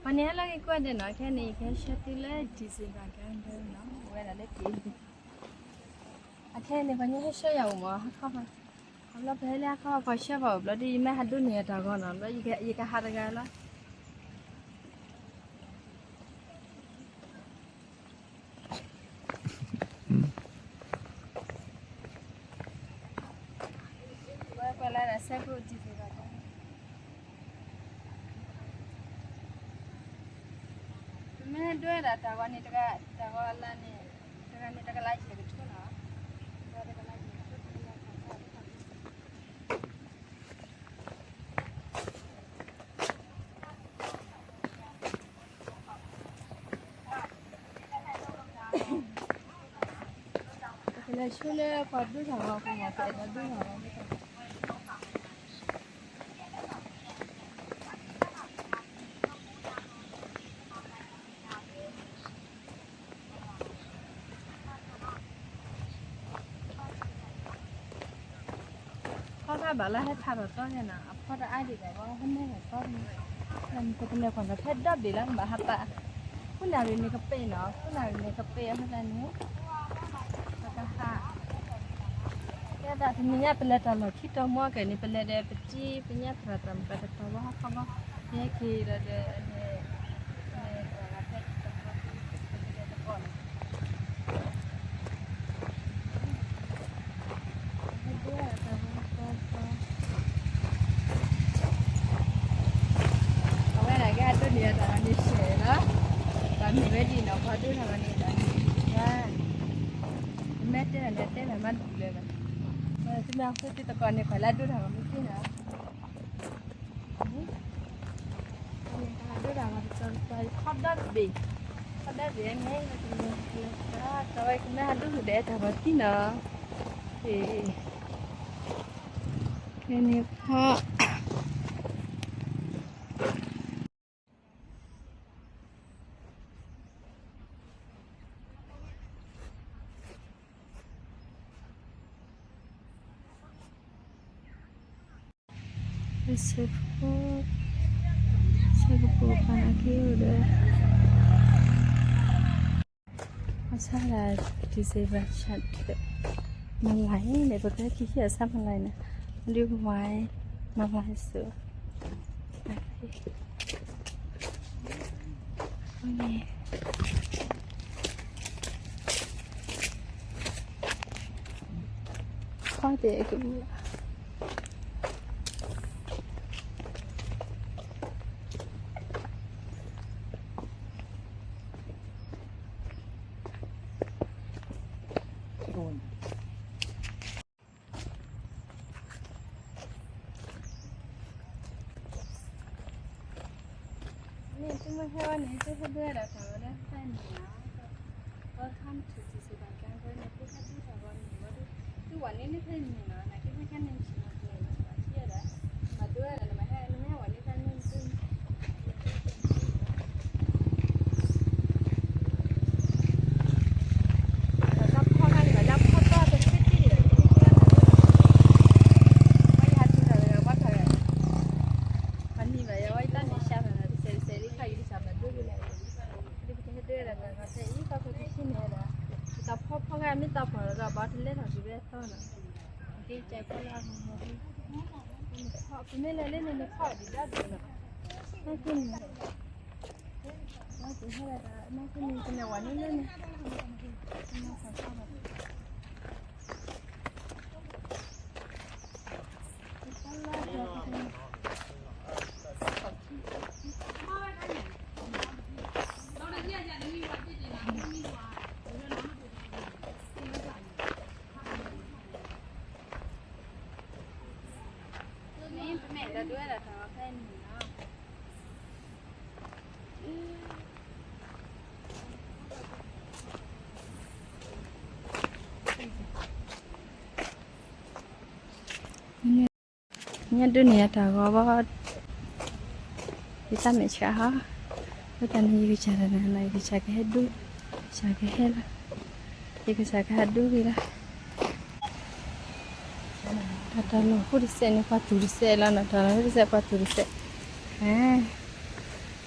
ပှၤန့ၣ်ဟဲလၢက့ၤကွၢ်ဒဲးနီၤ, ခဲန့ၣ် ယကဟဲဆှၢသုလၢ December ကၢ်ဒဲးနီၤ, ဝဲဒၣ်လၢက့ၤ, အခဲန့ၣ် ပှၤညါဟဲဆှၢယၤအိၣ်မး ဟါခီ, အဘျီပဟဲလၢဟါခီ ပှၤဆှၢပှၤအိၣ်ဘျီဒီး ယမ့ၢ်ဟးဒိးန့ၢ်အတၢ်ဂီၤနီၤ, ဘျီယကဟးတဂၤလီၤ. ဝဲကွၢ်လၢဒၣ်စဲကိး December ပမ့ၢ်ဒိးဝဲဒၣ်တၢ်ဂီၤန့ၣ်တဂၤ, တၢ်ဂီၤအလါန့ၣ်, တဂၤန့ၣ်တကလးယဲၢ်ကထိလီၤ. တဂၤန့ၣ်တကလးယဲၢ်ကထိ, ပကလဲၤဆူလၢပှၤဒိတၢ်ဂီၤအပူၤမး, ပအဲၣ်ဒိးဒိတၢ်ဂီၤလၢ ဖီဃါဘၣ်လၢဟဲထးထီၣ်တီန့ၣ်နီၤ, အဖီတအါဒံးဘၣ်ဘၣ်, ဟဲမဲထီၣ်တီန့ၣ်, ပကလဲၤကွၢ်ဒီးဖဲဒီဘ့ၣ်လၢနဘၣ်ဟးပာ်, ခိၣ်နၣ်ရံၣ်န့ၣ်ကပ့ၤနီၤ, ခိၣ်နၣ်ရံၣ်န့ၣ်ကပ့ၤအဃိသတးန့ၣ်, ပကဟး, ကဲဒၣ်တနံၤညါပလဲၤတၢ်လီၢ်ခံတီၤမီကဲန့ၣ် ပလဲၤဒီးပတံၤပညါသရၣ်သရၣ်မုၣ်တတီၤဘၣ်ဟီၣ်ခီဘၣ်, ယဟဲက့ၤဒီးဒီး အဝဲဒၣ်ကဲအဒိန့ၣ်အတၢ်ဂီၤန့ၣ်ရှဲလီၤ, တၢ်မ့ၢ်ဝဲဒ်နီၤ ပှၤဒိတၢ်ဂီၤန့ၣ်တၢ်မ့ၢ်ဝဲ, ပမ့ၢ်တဲန့ၣ်တဲမ့ၢ်မၤတပူၤလၢၤဘၣ်, သုမ့ၢ်အဃိသ့ၣ်သကိးန့ၣ် ပှၤလၢအဒိတၢ်ဂီၤမ့ၢ်သ့နီၤ ဒိတၢ်ဂီၤတတီၤတတီၤ ခီဒီဘ့ၣ်, ခီဒီဘ့ၣ်န့ၣ်, တဝဲကမ့ၢ်ဟးဒိကဒဲးတၢ်ဂီၤသံနီၤ, ခဲန့ၣ်ဖီ စဲးဖိ, စဲးကပိာ်ပာ်နာ်က့အိၣ်ဒီး, အဆါဒၣ် December ဆၣ်, မလၤအံၤန့ၣ် ပကဟဲက့ၤဟံၣ်အဆါမလၤအံၤန့ၣ်, ဒုးဝဲ, မလၤစိၤ ခီတဲကဘူၣ် န့ၣ် သုမ့ၢ်ဟဲဝဲန့ၣ် သုဟဲဒိဝဲဒၣ်တၢ်ဂီၤလၢဖဲန့ၣ်လီၤ. Welcome to December ကၢ်ဂီၤန့ၣ် သုဟဲဒိတၢ်ဂီၤန့ၣ်ဝဲဒၣ် သုဝဲန့ၣ်န့ၣ်ဖဲန့ၣ်လီၤ. နာ်က့ဖဲခါန့ၣ် နဆံးမၤကျဲၤလီၤ ဘၣ်ထံၣ်ဝဲဒၣ် မၤဒိဝဲဒၣ် နမ့ၢ်ဟဲ နမ့ၢ်ဟဲဝဲန့ၣ်ဖဲန့ၣ် တၢ်ဖီဖီဂၤမ့ၢ်တၢ်ဖီၣ်ဒီး ဘၣ်တလဲၤထီၣ်က့ၤဝဲသီနီၤ, က့ၤကဲဖီလၢအဂီၢ်မီၤ, ပမ့ၢ်လဲၤလၢန့ၣ် နဖီၣ်ဒံးဒၣ်ဒိၣ်နီၤ, နာ်က့န့ၣ်, နာ်က့ဟဲဒၣ်, နာ်က့န့ၣ် ကလဲၤဝဲန့ၣ်လၢန့ၣ်, မ့ၢ်ပမ့ၢ်လၢဒွဲၣ်လၢတၢ်ဂီၤဖဲန့ၣ်လီၤ. ညၣ်ဒိၣ်န့ၣ်အတၢ်ဂီၤဘၣ်, ယတၢ်မဲာ်ဆှးဟါ, ဝဲတၢ်န့ၣ်ယကစၢ်တၢ်နၤနၤ ယကစၢ်ကဟဲဒိ, ကစၢ်ကဟဲလီၤ, ယကစၢ်ကဟဲဒိဂ့ၤလီၤ. တၢ်တၢ်လီၢ်ဟိတစဲးန့ၣ် ပှၤတူၢ်တစဲးလီၤနီၤ, တၢ်လီၢ်ဟိတစဲး ပှၤတူၢ်တစဲး, ဟဲ,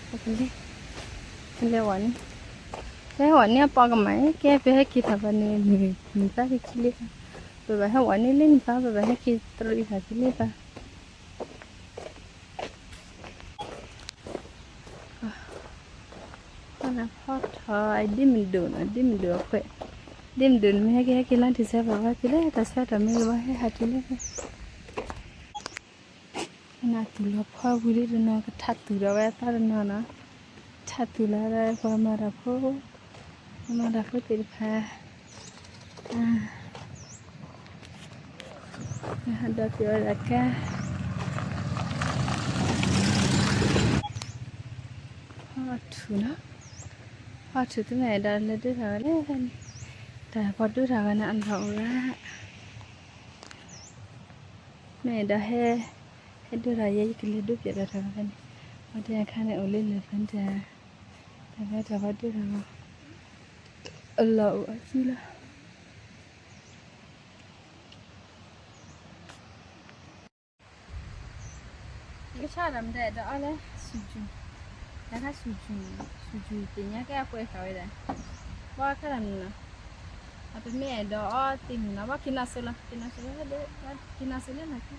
ပကလဲၤ လဲၤဝဲန့ၣ်, ဟဲဝဲန့ၣ်အပီၢ်ကမၤ ကဲပဟဲက့ၤထီၣ်ဘၣ်န့ၣ် နံၤသၣ်က့ၤခံလ့ပၢ်, ပဘၣ်ဟဲဝဲန့ၣ်လၢနံၤသၣ် ပဘၣ်ဟဲက့ၤတရံးသးခံလ့ပၢ်. ဖီၣ်ထီၣ် ဒ်မဒိၣ်နီၤ ဒ်မဒိၣ်အခွဲး, ဒ်မဒိၣ်န့ၣ် မ့ၢ်ဟဲက့ၤဟဲက့ၤလီၤ December ဘၣ်က့ၤလၢတၢ်ဆၢကတီၢ်မ့ၢ်ကဘၣ်ဟဲဟးတုၤလၢ နသူၣ်လီၤဖီဝံၤလံတနီၤ ကထးသူၣ်ဒီးဝဲအသီတနီၤနီၤ, ထးသူၣ်လီၤဒီးပှၤမၤတၢ်ဖိ, ပှၤမၤတၢ်ဖိသ့ၣ်တဖၣ်, ဟးဒီးက့ၤဝဲဒၣ်ကါ, ဖီၣ်ထူၣ်နီၤ, ဖီၣ်ထူၣ် သုမ့ၢ်အဲၣ်ဒိးလဲၤဒိတၢ်ဂီၤလၢန့ၣ်, တၢ်ပှၤဒိတၢ်ဂီၤန့ၣ်အလီၢ်အိၣ်ရၣ် မ့ၢ်အဲၣ်ဒိးဟဲ, ဟဲဒိတၢ်ယဲ ယကလဲၤဒိပၠးဒီးတၢ်ဂီၤဖဲန့ၣ်, အဝဲတခါန့ၣ်အိၣ်လၢလၢၢ်ဖဲန့ၣ်, တၢ်ဖဲတၢ်ပှၤဒိတၢ်ဂီၤ, အလီၢ်အိၣ်အစုလီၤ. ကဆၣ်ဒီးမတၤအဲၣ်ဒိးအီၣ်လၢ ဆူၣ်ဆူၣ်, တၢ်ခါဆူၣ်ဆူၣ်, ဆူၣ်ဆူၣ်သ့ၣ်ညါကဲအကွဲးဃာ်ဝဲဒၣ်, ဘၣ်ခါဒီးမနုၤလီၤ, အပမ့ၢ်အဲၣ်ဒိးအီၣ်သ့ၣ်မနုၤလီၤ, ဘၣ်က့ၤနီၣ်စၢၤလီၤ, က့ၤနီၣ်စၢၤလီၤ, က့ၤနီၣ်စၢၤလၢနၤခံ,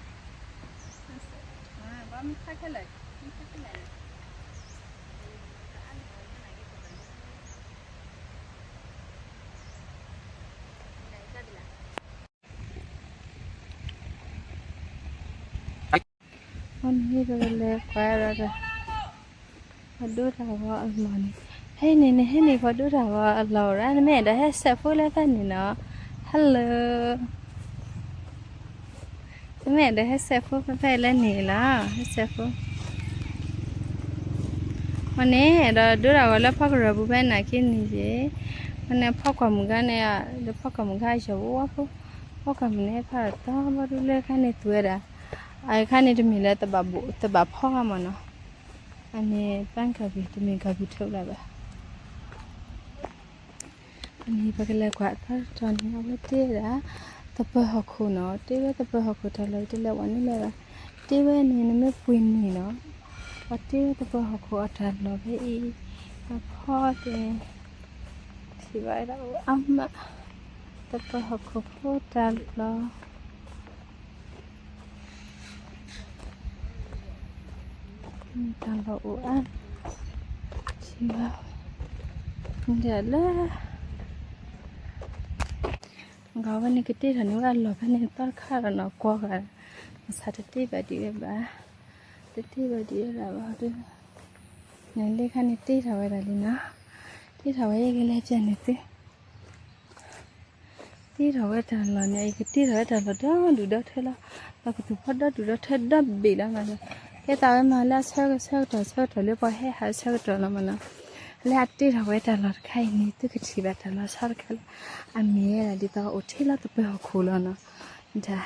ဘၣ်မ့ၢ်ခါခဲလၢာ်, မ့ၢ်ခါခဲလၢာ်န့ၣ် အန့ၣ် ပကလဲၤကွၢ်ဒီး ပှၤဒိတၢ်ဂီၤအလီၢ်န့ၣ်, ဟဲန့ၣ်န့ၣ် ဟဲန့ၣ် ပှၤဒိတၢ်ဂီၤအလီၢ်ရၣ်, နမ့ၢ်အဲၣ်ဒိးဟဲဆဲးဖိလၢဖဲန့ၣ်နီၤ, hello, နမ့ၢ်အဲၣ်ဒိးဟဲဆဲးဖိဖဲဖဲလၢန့ၣ်လီၤ, ဟဲဆဲးဖိ အန့ၣ် အဲၣ်ဒိးဒိတၢ်ဂီၤလၢဖီကရၢၢ်ပူၤဖဲနၤခံနံၤယ့ၣ်, အန့ၣ်ဖီကွၢ်မုၢ်ဂၤန့ၣ်, လၢဖီကွၢ်မုၢ်ဂၤယီၤဝဲဖိ, ဖီကွၢ်မုၢ်န့ၣ် ဖးတၢ်ဘီဒုလၢခါန့ၣ်သူဝဲဒၣ်, အခါန့ၣ်တမ့ၢ်လၢတဘၣ်ဖီမးနီၤ, အန့ၣ် ပန်းဂပီ တမ့ၢ်ဂပီထုတ်လၢၤဘၣ်. အန့ၣ် ပကလဲၤကွၢ်အသီတတီၤန့ၣ် အဝဲတ့ဝဲဒၣ် သပၢၤဟီၣ်ခိၣ်နီၤ, တ့ဝဲသပၢၤဟီၣ်ခိၣ်တၢ်လီၢ် တလဲၤဝဲန့ၣ်လၢၤဘၣ်, တ့ဝဲန့ၣ် နမ့ၢ်ပှ့ၤန့ၣ်နီၤ, ပှၤတ့ဝဲသပၢၤဟီၣ်ခိၣ်အတၢ်လီၢ်ဖဲအံၤ, အဖီသ့ၣ်, ထံၣ်ဘၣ်ဝဲဒၣ်အိၣ်အါမး, သပၢၤဟီၣ်ခိၣ်ဖိတၢ်လီၢ် တၢ်လီၢ်အိၣ်အါ, ထံၣ်ဘၣ်ဝဲ, ဒ်လၢ ဂီၤဝဲန့ၣ် ကတ့ထီၣ်န့ၢ်ဝဲအလီၢ်ဖဲန့ၣ် သီတခါဒီးနီၤ ကွၢ်ဃာ်, မဆါတတ့ဘၣ်ဒံးဝဲဘၣ်, တတ့ဘၣ်ဒံးဝဲဘၣ်ဘၣ်ဒု, နလ့ခါန့ၣ်တ့ထီၣ်ဝဲဒၣ်လံနီၤ, တ့ထီၣ်ဝဲယကလဲၤပျဲန့ၣ်သု တ့ထီၣ်ဝဲတၢ်လီၢ်န့ၣ် အံၤကတ့ထီၣ်ဝဲတၢ်လီၢ်ဒီဒူၣ်ဒီထၢလီၤ, ဒီးကသူၣ်ဖီဒီဒူၣ်ဒီထၢဒီဘ့ၣ်လီၤမးဒီး, ကဲသးဝဲမၤလၢအဆၢကဆၢကတီၢ်ဆၢကတီၢ်လၢပှၤဟဲဟးဆၢကတီၢ်လီၤမးနီၤ, လၢအတ့ထီၣ်ဝဲတၢ်လီၢ်တခါအံၤန့ၣ် သုကထံၣ်ဘၣ်တၢ်လီၢ်ဆီတခါလၢ အမ့ၢ်ဝဲဒၣ်ဒ်သိးအိၣ်ထဲလၢသပၢၤဟီၣ်ခိၣ်လီၤနီၤ, ဒ်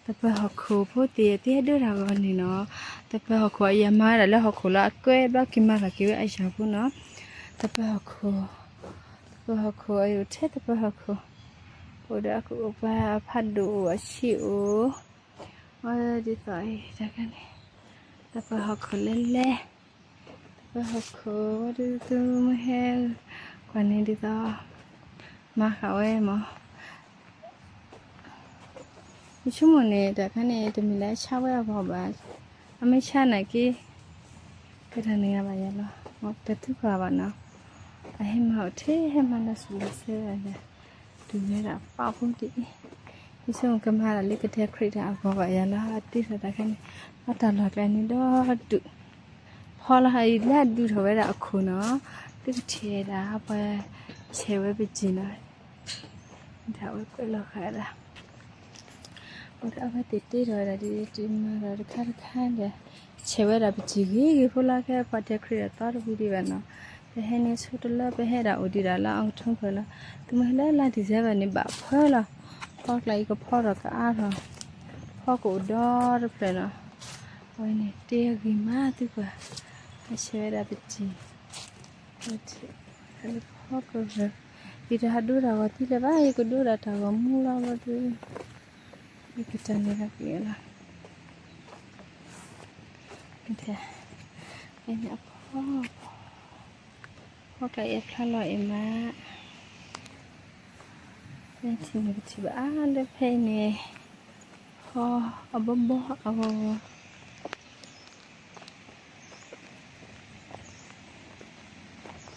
သပၢၤဟီၣ်ခိၣ်ဖိသ့ၣ် သ့ၣ်ဟဲဒိတၢ်ဂီၤန့ၣ်နီၤ, သပၢၤဟီၣ်ခိၣ်အံၤအမၤဝဲဒၣ်လၢဟီၣ်ခိၣ်လီၤ အကွဲဘျီက့ၤမၤလီၤက့ၤဝဲအယၤဖိနီၤ, သပၢၤဟီၣ်ခိၣ်, သပၢၤဟီၣ်ခိၣ်အံၤအိၣ်ထဲသပၢၤဟီၣ်ခိၣ်, အိၣ်ဒီးအကအိၣ်ပှၤအဖးဒိၣ်အိၣ်အဆံးအိၣ်, အဝဲဒ်သိးအံၤတခါန့ၣ်, သပၢၤဟီၣ်ခိၣ်လဲၤလဲၤ သပၢၤဟီၣ်ခိၣ်ဝဲဒုးသုမ့ၢ်ဟဲ, ကွၢ်န့ၣ်ဒ်သိး, မၤဃာ်ဝဲမး, ယဆိကမိၣ်န့ၣ် တၢ်ခါန့ၣ် တမ့ၢ်လၢအဆါဝဲအဂီၢ်ဘၣ်, အမ့ၢ်ဆါနာ်က့, ကဲတၢ်န့ၣ်ဂ့ၤဘၣ်ယၤလီၤ, တၢ်သူဃာ်ဘၣ်နီၤ, အဟဲမၤအိၣ်ထဲဟဲမၤလီၤစၢၤလီၤဆၢဝဲဒၣ်, တုၤဝဲဒၣ်ပာ်ဖိတအံၤ, ယဆိကမိၣ်ကမၤဒၣ်လၢကဒဲခရံာ်တၢ်အဂီၢ်ဘၣ်ယၤလီၤ, အတ့ထီၣ်တၢ်ခါန့ၣ်, အတၢ်လီၢ်ကျါန့ၣ်ဒီဒူၣ် ဖီလီၤဟးအံၤလၢအဒုးထီၣ်ဝဲဒၣ်အခိၣ်နီၤ, သုကထံၣ်ဒၣ်ပှၤဆဲးဝဲပကံၢ်နီၤ, ဒၣ်ဝဲကွဲးလီၤဃာ်ဒၣ်, အိၣ်ဒီးအဝဲသ့ၣ်တ့ထီၣ်ဝဲဒၣ်ဒ်တမၤဒီးတခါတခါဒီး, ဆဲးဝဲဒၣ်ပကံၢ်ဂ့ၤဂ့ၤဖိလီၤ ကဲပှၤတဲခရံာ်ဒီးသီတဝံၤဒံးဘၣ်နီၤ, ပဟဲန့ၣ်ဆိတလၢ ပဟဲဒၣ်အိၣ်ဒံးဒၣ်လၢအကထိဖၢၣ်လီၤ, သုမ့ၢ်ဟဲလၢလါ December န့ၣ် ဘၣ်ဖၢလီၤ, ဖီကျါအံၤကဖီထီၣ်ကအါထီၣ်, ဖီကအိၣ်ဒီတဖျၢၣ်နီၤ, အဝဲန့ၣ်တ့အဂ့ၤမးသုကွၢ်, အဆဲးဝဲဒၣ်ပကံၢ်, လၢဖီကရၢၢ်, ယတဟးဒိတၢ်ဂီၤသံလၢၤဘၣ် ယကဒိဒၣ်တၢ်ဂီၤမူလီၤဘၣ်ဒုး, ယကတၢၢ်န့ၣ်လီၤက့ၤလီၤ, အဖီ ဖီ ဟီၣ်ကျါအံၤဖျါလီၤအံၤမး, ထံနကထံၣ်ဘၣ်အါလၢဖဲအံၤန့ၣ်, ဟီၣ်အဘီဘီအဂီၢ်ဂီၢ်, ဟီ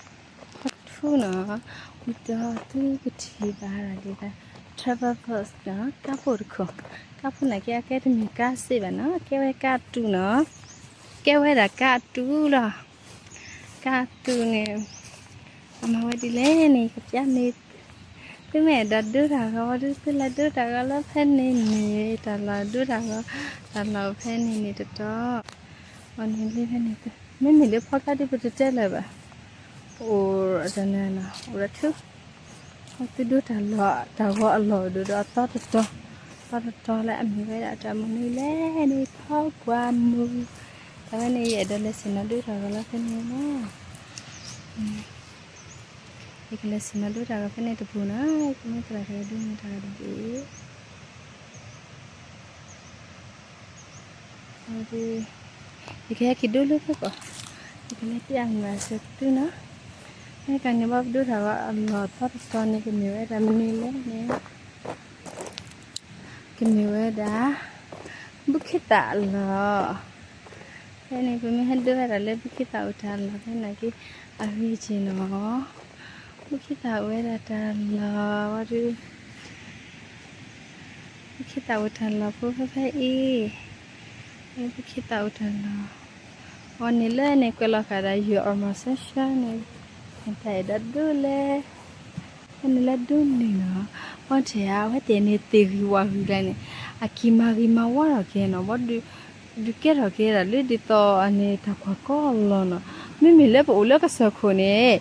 ၣ်ထူနီၤ, ဝံၤဒီးသုကထံၣ်ဘၣ်ဒၣ်ဒ်သိး travel bus နီၤ, ကါဖိတခိၣ်, ကါဖိနာ်က့အကဲတမ့ၢ်ကါစ့ဘၣ်နီၤ, ကဲဝဲကါတူးနီၤ, ကဲဝဲဒၣ်ကါတူးလီၤ. ကါတူးန့ၣ် အမၤဝဲဒ်လဲၣ်န့ၣ် ကပျၢ်န့ၣ်, သုမ့ၢ်အဲၣ်ဒိးဒိတၢ်ဂီၤဝံၤဒီး သုလဲၤဒိတၢ်ဂီၤလၢဖဲန့ၣ်န့ၣ်, တၢ်လီၢ်ဒိတၢ်ဂီၤ, တၢ်လီၢ်ဖဲန့ၣ်န့ၣ်တတီၤ, အီၤန့ၣ်လၢဖဲန့ၣ်, မ့မ့ၢ်လၢဖီကါဒ်ပတတဲလၢၤဘၣ်, အိၣ်တနၤနီၤ အိၣ်ဒီးထူ သုဒိတၢ်လီၢ်တၢ်ဂီၤအလီၢ်ဒိၣ်ဒီးအသီတတီၤ, သီတတီၤလၢအမ့ၢ်ဝဲဒၣ်တၢ်မနုၤလဲၣ်န့ၣ် ဖီကွၢ်မုၢ်, အဝဲန့ၣ်ယအဲၣ်ဒိးလဲၤဆ့ၣ်နီၤဒိတၢ်ဂီၤလၢဖဲန့ၣ်လီၤ. ယကလဲၤဆ့ၣ်နီၤဒိတၢ်ဂီၤဖဲန့ၣ်တပူၤနီၤ, ယကမ့ၢ်သရၣ်တဂၤဒိမ့ၢ်တၢ်ဂၤတဘ့ၣ် ယကဟဲက့ၤဒိလၢဖဲကီၢ်, ယကလဲၤပျၢ်မၤစၢၤသုနီၤ, ဖဲကန့ၣ်ဘၣ်ပဒိတၢ်ဂီၤအလီၢ်သီတတီၤန့ၣ် ကမ့ၢ်ဝဲဒၣ်မနုၤလဲၣ်န့ၣ် ကမ့ၢ်ဝဲဒၣ် ဘူးခ့သၣ်အလီၢ်, ဖဲန့ၣ် ပမ့ၢ်ဟဲဒိဝဲဒၣ်လၢဘူးခ့သၣ်အိၣ်တၢ်လီၢ်ဖဲနာ်က့ အဂ့ၢ်က့ၤနီၤ, ဘူးခ့သၣ်အိၣ်ဝဲဒၣ်တၢ်လီၢ်ဝဲဒၣ် ဘူးခ့သၣ်အိၣ်တၢ်လီၢ်ဖိဖဲဖဲအံၤ, ဘူးခ့သၣ်အိၣ်တၢ်လီၢ်, အီၤန့ၣ်လၢန့ၣ်ကွဲးလီၤဃာ်ဒီး ယွၤအီၣ်မၤစၢၤဆၢန့ၣ်, နတၢ်အဲၣ်ဒိးဒိလဲၣ်, ဖဲန့ၣ်လၢဒိန့ၣ်နီၤ, အီၤတဲဧါ အဝဲသ့ၣ်န့ၣ်သ့ၣ်ဂံၢ်ဝၣ်ဂံၢ်ကျါန့ၣ်, အက့ၤမၤဂ့ၤမၤဝါထီၣ်က့ၤနီၤ, ဘၣ်ဒုး ဒုးကဲထီၣ်က့ၤဒၣ်လၢဒ်သိးအန့ၣ်တၢ်ကွၢ်ကီအလီၢ်နီၤ, မ့မ့ၢ်လၢပအိၣ်လၢကစၢၢ်ခိၣ်န့ၣ်,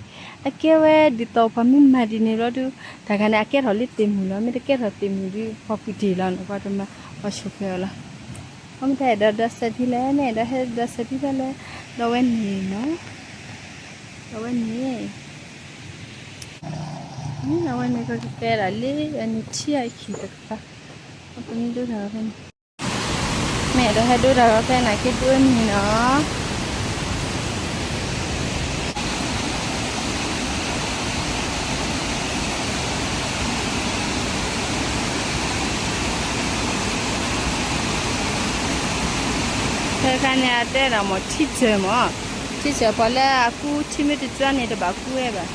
အကဲဝဲဒ်သိးပှၤမ့ၢ်မၤဒ်န့ၣ်ဘျီဒုး, တၢ်ဂၤန့ၣ် အကဲထီၣ်လၢသ့ၣ်မုၢ်လီၤ, မ့ၢ်တကဲထီၣ်သ့ၣ်မုၢ်ဒုး ပှၤပှ့ၤတ့ၢ်လီၤနီၤ, ပှၤတမၤ ပှၤဆိၣ်ဖဲအီၤလီၤ. အမ့ၢ်တၢ်အဲၣ်ဒိးဒီးစဲးဖံလဲၣ်, မ့ၢ်အဲၣ်ဒိးဟဲဒီးစဲးဖံဖဲလဲၣ်, ဒီးဝဲန့ၣ်နီၤ, ဒီးဝဲန့ၣ် အဝဲန့ၣ် ပကကဲဒၣ်လၢအန့ၣ်ထံအခံတကပၤ, ပမ့ၢ်ဒိတၢ်ဂီၤဖဲန့ၣ်, မ့ၢ်အဲၣ်ဒိးဟဲဒိတၢ်ဂီၤဖဲနာ်က့ဒိန့ၣ်နီၤ. ဖဲခါန့ၣ် အတဲဒၣ်မ့ၢ်ထံစၢၤမ့ၢ်, ထံစၢၤပှၤလၢအကူထံမ့ၢ်တကၠီန့ၣ် တဘၣ်ကူဝဲဘၣ်,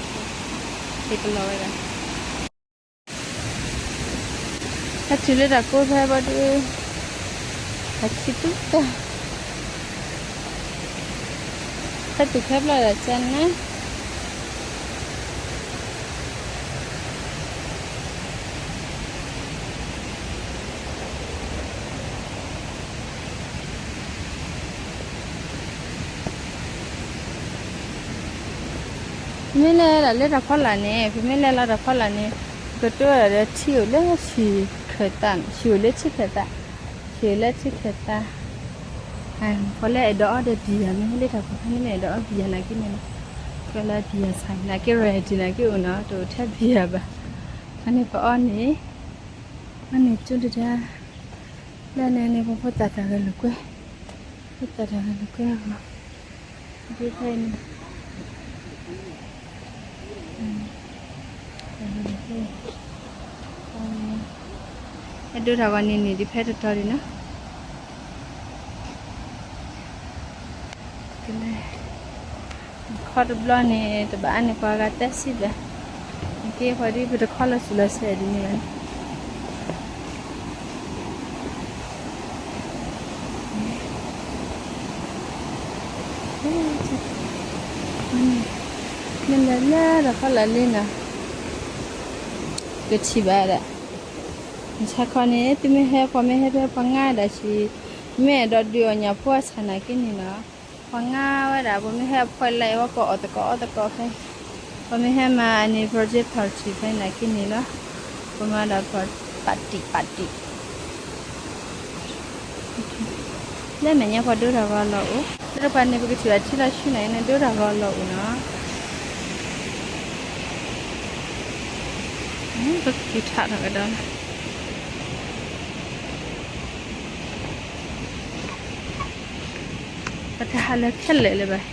ဟ့ၣ်ကလီၤဝဲဒၣ် ဟဲတုၤလၢတၢ်ကိးဖဲဘၣ်ဒုး, အခံသူတၢ်, ဟဲတုၤခဲဘျီဒၣ်ကနၣ်, ပမ့ၢ်လဲၤဒၣ်လၢတၢ်ဖီလာ်န့ၣ်, ပမ့ၢ်လဲၤလီၤတၢ်ဖီလာ်န့ၣ်, ပကတိၤဒၣ်ဒီးထံအိၣ်လၢဆံၣ်ခၢၣ်သး, ဆံၣ်အိၣ်လၢဆံၣ်ခၢၣ်သး, ဆံၣ်အိၣ်လၢဆံၣ်ခၢၣ်သး, ပှၤလၢအဲၣ်ဒိးအီဒီးဘံယၤန့ၣ် ဟဲလၢတၢ်ဖီလာ်န့ၣ် မ့ၢ်အဲၣ်ဒိးအီဘံယၤနာ်က့န့ၣ်လီၤ, ကဲလၢဘံယၤဆၣ်နာ်က့ ရၤဒံနာ်က့အိၣ်နီၤ, တအိၣ်ထဲဘံယၤဘၣ်, အန့ၣ်ပအီန့ၣ် အန့ၣ်ကၠိတဒါ, လၢန့ၣ်န့ၣ် ပဖိသၣ်တၢ်ဂဲၤလိာ်ကွဲ, ဖိသၣ်တၢ်ဂဲၤလိာ်ကွဲအဂီၢ်, ဒ်ဖဲန့ၣ်, ဟဲဒိတၢ်ဂီၤန့ၣ်န့ၣ် ဒ်ဖဲတတီၤဒံးနီၤ, ကလဲၤ ခီတဘျီန့ၣ် တဘၣ်အါန့ၢ်ပှၤဂၤသၢဆံဘျဲၣ်, က့ၤပှၤဒ်ပတခီလီၤစူၤလီၤစဲးဒ်န့ၣ်ဘၣ်န့ၣ်, မ့ၢ်လဲၤလၢတၢ်ဖီလာ်လံနီၤ, ကထံၣ်ဘၣ်ဒၣ်, ဆၣ်ခီန့ၣ် သုမ့ၢ်ဟဲ ပှၤမ့ၢ်ဟဲဖဲပှၤငါဒၣ်ဆံး, မ့ၢ်အဲၣ်ဒိးဒုးအီၣ်ညၣ်ဖိအဆၣ်နာ်က့န့ၣ်နီၤ, ပှၤငါဝဲဒၣ် ပမ့ၢ်ဟဲအဖီလာ်အံၤ ဝဲကအီၣ်သကိးအီသကိးဖဲ, ပမ့ၢ်ဟဲမၤအန့ၣ် birthday party ဖဲနာ်က့န့ၣ်လီၤ, ပမၤဒီး party party လၢမဲာ်ညါပှၤဒိတၢ်ဂီၤလီၤအိၣ်, လၢတပှၤန့ၣ် ပကထံၣ်ဘၣ်ထံလီၤဆူန့ၣ် နဒိတၢ်ဂီၤလီၤအိၣ်နီၤ, ပကထံၣ်ထးထီၣ်ကဒီး ပတဟးလၢခဲလၢာ်လၢၤဘၣ်,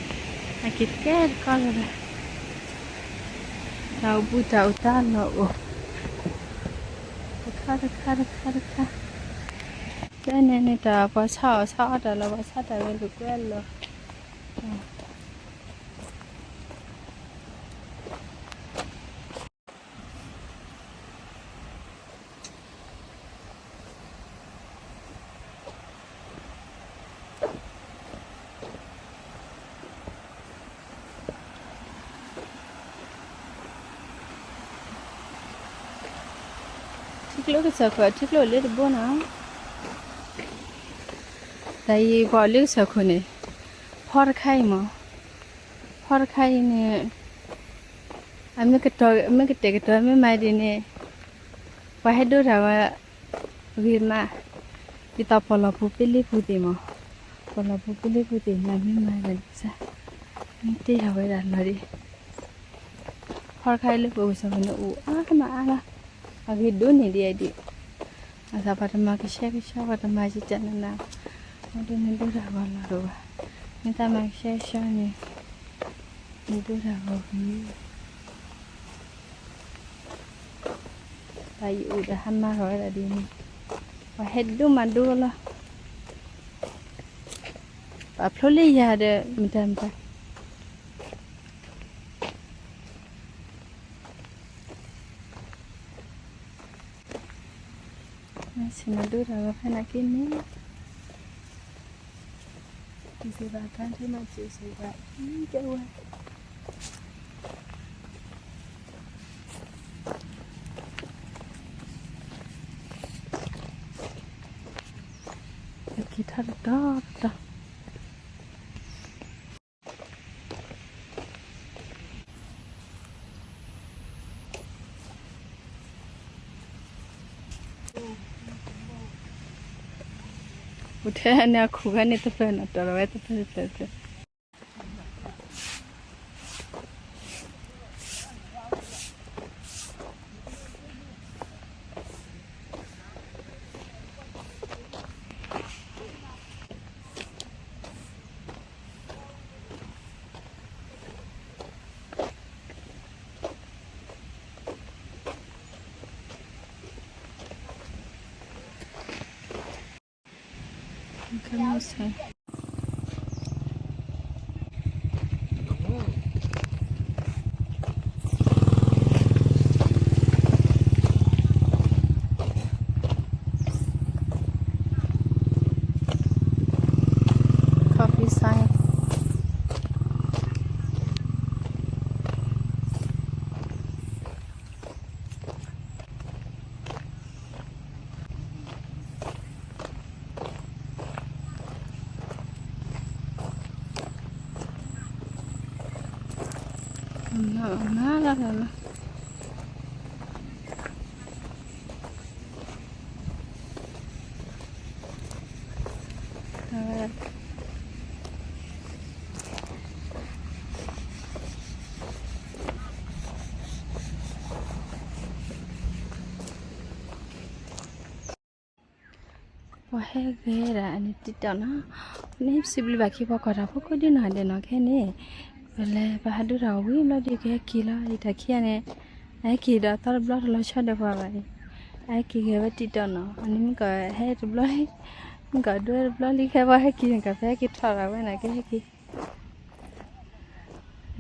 အက့ၤတကဲတကီလၢၤဘၣ်, တၢ်အိၣ်ဘူးတၢ်အိၣ်တၢ်လီၢ်အိၣ်, တခါတခါတခါတခါ, ဖဲန့ၣ်န့ၣ်တၢ်ပှၤဆါအီၣ်ဆါအီတၢ်လီၤ ပှၤဆါတၢ်ဝဲလိာ်ကွဲလီၤ. ထံကျိကစၢၢ်ခိၣ် ထံကျိလၢတဘိနီၤ, တၢ်အံၤပှၤလၢကစၢၢ်ခိၣ်န့ၣ်, ဖီတခါအံၤမး, ဖီတခါအံၤန့ၣ်, အမ့ၢ်ကတဲာ်ကတီၤမ့ၢ်မၤဒ်န့ၣ်, ပှၤဟဲဒိတၢ်ဝဲ ဂ့ၤမး, ဒ်သိးပီၣ်လီၢ်ပူၤပ့လ့ပူၤသ့ၣ်မး, ပီၣ်လီၢ်ပူၤပ့လ့ပူၤသ့ၣ်ညါမ့ၢ်မၤဒ်န့ၣ်စ့ၢ်, မ့ၢ်တ့ၢ်ယၤဝဲဒၣ်လီၤဒ် ဖီတခါအံၤလၢပအိၣ်ကစၢၢ်ခိၣ်န့ၣ် အိၣ်အါမးအါလီၤ, အဂ့ၤဒိၣ်န့ၢ်ဒ်အံၤဒ်, အသးပှၤတမၤကဆှဲကဆှီ ပှၤတမၤကကနန, မ့ၢ်ဒိၣ်န့ၢ်ဒိၣ်တၢ်ဂီၤလီၤဒိၣ်ဘၣ်, မ့ၢ်တၢ်မၤကဆှဲကဆှီန့ၣ်, န့ၢ်ဒိၣ်တၢ်ဂီၤဂ့ၤ တၢ်အံၤအိၣ်ဒီးဟါမၢ်ထီၣ်ဝဲဒၣ်ဒ်န့ၣ်, ပှၤဟဲဒိမးဒိလီၤ, ပာ်ဖျိလၢယၤဒီးမတၤမတၤ, မၤဆ့ၣ်နီၤဒိတၢ်ဂီၤဖဲနာ်က့န့ၣ်, တံၤစ့ဘၣ်ကါထဲမၤစ့ၣ်စ့ၣ်ဘၣ်, ကဲဝဲ က့ၤထီၣ်တတီၤတတီၤ, အိၣ်ထဲန့ၣ်အခူၣ်ခါန့ၣ်သပၢၤနီၤ တီၢ်ထီၣ်ဝဲသပၢၤသပၢၤသပၢၤ Coffee sign. ပှၤဟဲဂဲၤဒၣ်အန့ၣ်တံာ်တာ်နီၤ, န့ၣ်စံးဘျုးဘၣ်က့ၤပှၤကွၢ်တၢ်ဖိကိးဒ်နီၢ်ဂၤဒဲးနီၤ ခဲန့ၣ်, ပလဲၤပဟးဒိတၢ်ဝံၤဘျီဒ်ကဟဲက့ၤလီၤ အံၤတၢ်ခံဂၤန့ၣ်, အဟဲက့ၤဒီးသီတဘျီတလီၤဆီဒီးပှၤဘၣ်အံၤ, အဟဲက့ၤဂဲၤဝဲတံာ်တာ်နီၤ အန့ၣ်မ့ၢ်ကဟဲတဘျီလံ, မ့ၢ်ကဒိတဘျီလံ ခဲပှၤဟဲက့ၤန့ၣ် ကဖဲဟဲက့ၤထီၣ်ဒီးဝဲန့ၣ် ကဟဲက့ၤ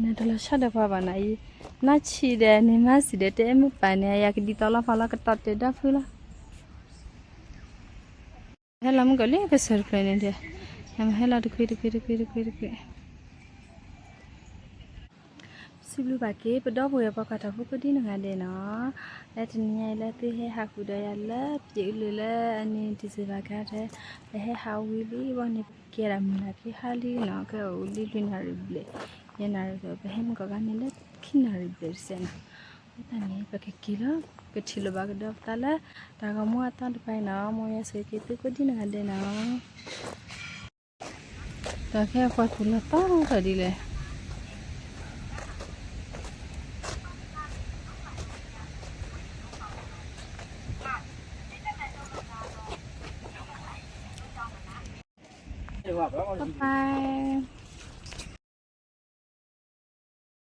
နတလီၤဆီဒီးပှၤဘၣ်နၤအံၤ, နီၢ်ဆံးဒီးန့ၣ်မၤစံးဒီး တအဲၣ်မ့ၢ်ပာ်န့ၣ် အယၤကဒ်သိးလီၤဖးလီၤကတီၢ်တဲာ်ဒီဖုလီၤ. ဟဲလီၤမုၢ်ကီၤလံကစၢၢ်တဖျၢၣ်န့ၣ်ဒီး, နမ့ၢ်ဟဲလီၤတခွံတခွံတခွံတခွံတခွံ စံးဘျုးဘၣ်က့ၤ ပဒီပုၢ်ဝဲၢ်ပှၤကွၢ်တၢ်ဖိကိးဒ်နီၢ်ဂၤဒဲးနီၤ, လၢတနံၤညါအံၤလၢသုဟဲဟးဃုာ်ဒီးယၤလၢ ပျ့ၤအုလၢ်လၢအန့ၣ် December ကါထဲ, ပဟဲဟးဝံၤလံဘီန့ၣ် ပကဲဒၣ်မုၢ်နၤခံဟါလံနီၤ, ကဲအိၣ်လံလွံၢ်နၣ်ရံၣ်ဘျဲၣ်, ယဲၢ်နၣ်ရံၣ်ဘျဲၣ်, ပဟဲမုၢ်ကီၤကါန့ၣ်လၢခံနၣ်ရံၣ်ဘျဲၣ်တစဲးနီၤ, အဃိသတးန့ၣ် ပကက့ၤလီၤ, ပကထံၣ်လိာ်ဘၣ်ကဒီးပသးလၢ တၢ်ဂီၤမူအသီတဖၣ်အံၤနီၤ, မ်ယွၤဆိၣ်ဂ့ၤက့ၤသုကိးဒ်နီၢ်ဂၤဒဲးနီၤ. ဒီးခဲပှၤသူၣ်လီၤသီထီၣ်ဒ်လဲၣ်,